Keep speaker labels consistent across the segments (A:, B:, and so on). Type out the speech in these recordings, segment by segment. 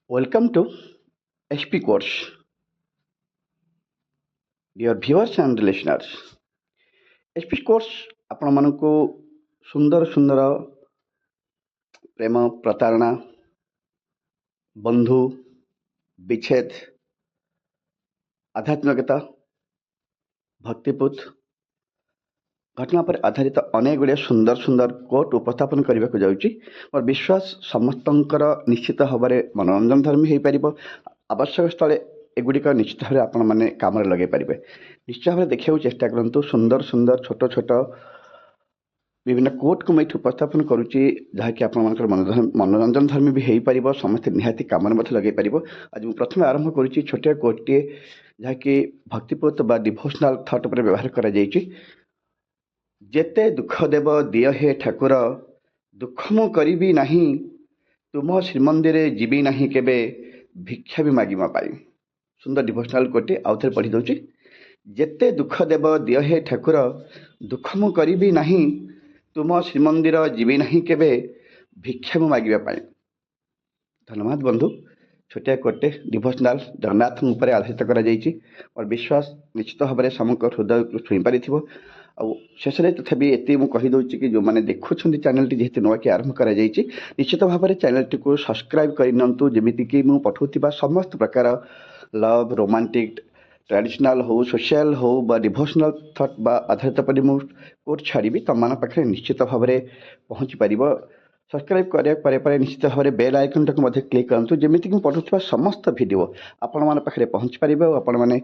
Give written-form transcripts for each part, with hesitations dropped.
A: Welcome to SP Course. Dear viewers and listeners, SP Course ଆପଣମାନଙ୍କୁ ସୁନ୍ଦର ସୁନ୍ଦର ପ୍ରେମ, ପ୍ରତାରଣା, ବନ୍ଧୁ ବିଚ୍ଛେଦ, ଆଧ୍ୟାତ୍ମିକତା, ଭକ୍ତିପୂତ ଘଟଣା ଉପରେ ଆଧାରିତ ଅନେକ ଗୁଡ଼ିଏ ସୁନ୍ଦର ସୁନ୍ଦର କୋଟ୍ ଉପସ୍ଥାପନ କରିବାକୁ ଯାଉଛି। ମୋର ବିଶ୍ୱାସ, ସମସ୍ତଙ୍କର ନିଶ୍ଚିତ ଭାବରେ ମନୋରଞ୍ଜନ ଧର୍ମୀ ହୋଇପାରିବ। ଆବଶ୍ୟକ ସ୍ଥଳେ ଏଗୁଡ଼ିକ ନିଶ୍ଚିତ ଭାବରେ ଆପଣମାନେ କାମରେ ଲଗାଇ ପାରିବେ। ନିଶ୍ଚୟ ଭାବରେ ଦେଖିବାକୁ ଚେଷ୍ଟା କରନ୍ତୁ। ସୁନ୍ଦର ସୁନ୍ଦର ଛୋଟ ଛୋଟ ବିଭିନ୍ନ କୋଟ୍କୁ ମୁଁ ଏଇଠି ଉପସ୍ଥାପନ କରୁଛି, ଯାହାକି ଆପଣମାନଙ୍କର ମନୋରଞ୍ଜନ ଧର୍ମୀ ବି ହେଇପାରିବ, ସମସ୍ତେ ନିହାତି କାମରେ ମଧ୍ୟ ଲଗାଇ ପାରିବ। ଆଜି ମୁଁ ପ୍ରଥମେ ଆରମ୍ଭ କରୁଛି ଛୋଟିଆ କୋଟ୍ଟିଏ, ଯାହାକି ଭକ୍ତିପୂତ ବା ଡିଭୋସନାଲ୍ ଥଟ୍ ଉପରେ ବ୍ୟବହାର କରାଯାଇଛି। ଯେତେ ଦୁଃଖ ଦେବ ଦିଅ ହେ ଠାକୁର, ଦୁଃଖ ମୁଁ କରିବି ନାହିଁ। ତୁମ ଶ୍ରୀମନ୍ଦିରେ ଯିବି ନାହିଁ କେବେ, ଭିକ୍ଷା ବି ମାଗିବା ପାଇଁ। ସୁନ୍ଦର ଡିଭୋସନାଲ୍ କୋଟ୍ଟି ଆଉ ଥରେ ପଢ଼ି ଦେଉଛି। ଯେତେ ଦୁଃଖ ଦେବ ଦିଅ ହେ ଠାକୁର, ଦୁଃଖ ମୁଁ କରିବି ନାହିଁ। ତୁମ ଶ୍ରୀମନ୍ଦିର ଯିବି ନାହିଁ କେବେ, ଭିକ୍ଷା ମୁଁ ମାଗିବା ପାଇଁ। ଧନ୍ୟବାଦ ବନ୍ଧୁ। ଛୋଟିଆ କୋଟ୍ଟେ ଡିଭୋସନାଲ୍ ଜଗନ୍ନାଥଙ୍କ ଉପରେ ଆଧାରିତ କରାଯାଇଛି। ମୋର ବିଶ୍ୱାସ, ନିଶ୍ଚିତ ଭାବରେ ସମସ୍ତଙ୍କ ହୃଦୟକୁ ଛୁଇଁ ପାରିଥିବ। ଆଉ ଶେଷରେ ତଥାପି ଏତିକି ମୁଁ କହିଦେଉଛି କି ଯେଉଁମାନେ ଦେଖୁଛନ୍ତି, ଚ୍ୟାନେଲଟି ଯେହେତୁ ନୂଆକି ଆରମ୍ଭ କରାଯାଇଛି, ନିଶ୍ଚିତ ଭାବରେ ଚ୍ୟାନେଲଟିକୁ ସବସ୍କ୍ରାଇବ୍ କରିନିଅନ୍ତୁ, ଯେମିତିକି ମୁଁ ପଠାଉଥିବା ସମସ୍ତ ପ୍ରକାର ଲଭ୍, ରୋମାଣ୍ଟିକ୍, ଟ୍ରାଡ଼ିସନାଲ୍ ହଉ, ସୋସିଆଲ୍ ହଉ ବା ଡିଭୋସନାଲ୍ ଥଟ୍ ବା ଆଧାରିତ ପରି ମୁଁ କୋଟ୍ ଛାଡ଼ିବି, ତୁମମାନଙ୍କ ପାଖରେ ନିଶ୍ଚିତ ଭାବରେ ପହଞ୍ଚି ପାରିବ। ସବସ୍କ୍ରାଇବ୍ କରିବା ପରେ ପରେ ନିଶ୍ଚିତ ଭାବରେ ବେଲ୍ ଆଇକନ୍ଟାକୁ ମଧ୍ୟ କ୍ଲିକ୍ କରନ୍ତୁ, ଯେମିତିକି ମୁଁ ପଠାଉଥିବା ସମସ୍ତ ଭିଡ଼ିଓ ଆପଣମାନଙ୍କ ପାଖରେ ପହଞ୍ଚି ପାରିବ ଆଉ ଆପଣମାନେ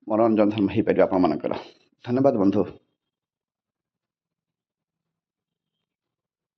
A: ମନୋରଞ୍ଜନ ଧର୍ମ ହେଇପାରିବ ଆପଣମାନଙ୍କର। ଧନ୍ୟବାଦ ବନ୍ଧୁ।